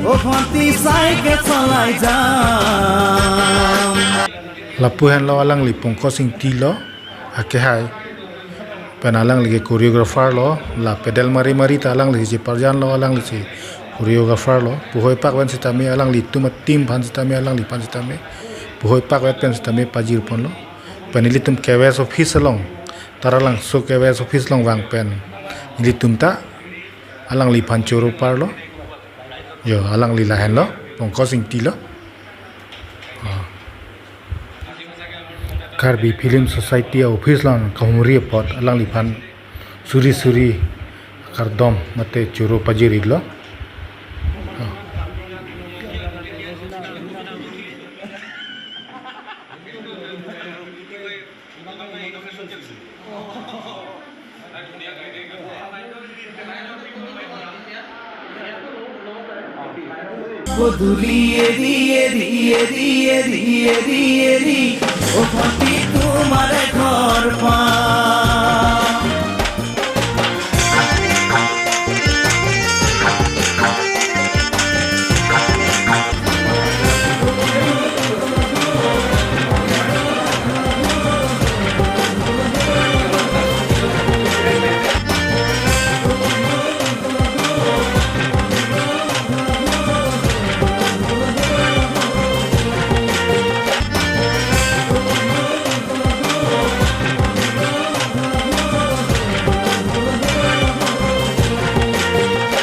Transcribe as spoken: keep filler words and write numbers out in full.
O Bhonti, sai ke cholai jam. Lapu henlo alangli Pankaj Ingti lo, akehai. Pen alangli ke choreographer lo, la pedal mari mari ta alangli si parjan lo, alangli si choreographer lo. Puhoi pak pen sitame alanglitum a-team aphan sitame, alangliphan sitame puhoi pak vet pen sitame pajir ponlo. Pen ilitum K Y S office along, Taralangso K Y S office along vang pen ilitum ta alangliphan choro parlo. Jo, alangli lahenlo, Pankaj Ingti lo. Ah. Karbi Film Society office along kahumri apot alangliphan suri suri kardom mate choro pajir-iklo. Ah. Goduli eri, eri, eri, eri, eri, eri. O Bhonti, tumare ghor pa.